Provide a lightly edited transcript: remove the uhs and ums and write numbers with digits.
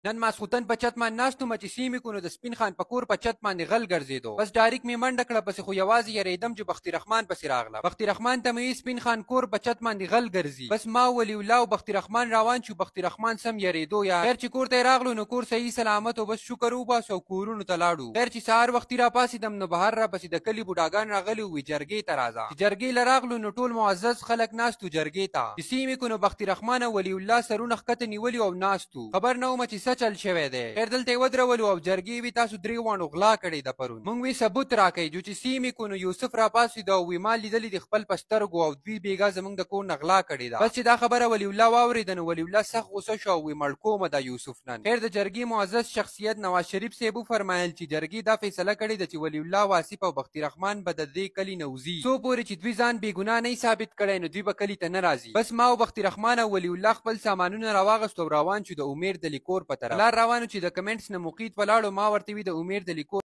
نن ماسخوتن په چت باندې ناست وم چې سیمې کو، نو د سپین خان په کور په چت باندې غل ګرځېدو. بس ډاریک مې منډه کړه پسې، خو یوازې یریدم چې بختي رحمان پسې راغله. بختي رحمان ته مې وی سپین خان کور په چت باندې غل ګرځي. بس ما ولی الله او بختي رحمان روان شو. بختي رحمان سم یریدو یا. خیر چې کور ته راغلو نو کور صحیح سلامت او بس شکر وباسو او کورونو ته لاړو. خیر چې سهار وختي را پاڅېدم نو بهر را پسې د کلي بوډاګان راغلي وي، جرګې ته راځه. چې جرګې له راغلو نو ټول معزز خلک ناست وو جرګې ته. چې سیمې کو نو بختي رحمان او ولی الله سرونه ښکته نیولي او ناست وو. خبر نه وم چې څه چل شوی دی. خیر دلته یې ودرولو او جرګې وی تاسو درې واڼو غلا کړې ده پرون، مونږ وی ثبوت راکړئ. جو چې سیمې کو نو یوسف را پاڅېدو او وی ما لیدلي دي خپل په سترګو او دوی بېګا زمونږ د کور نه غلا کړې ده. بس چې دا خبره ولی الله واورېده نو ولی الله سخت غوسه شو او وی مړ کومه دا یوسف نن. خیر د جرګې معزز شخصیت نواز شریف صاحب وفرمایل چې جرګې دا فیصله کړې ده چې ولی الله، واصف او بختي رحمان به د دې کلي نه وځي، څو پورې چې دوی ځان بې ګناه نه ثابت کړی نو دوی به کلي ته نه راځي. بس ما او بختي رحمان او ولی الله خپل سامانونه راواغستو او روان شو د امیر د لیکور په طرف. لار روانو چې د کمنټس نه مقید ولاړو، ما ورته وی د امیر د لیکور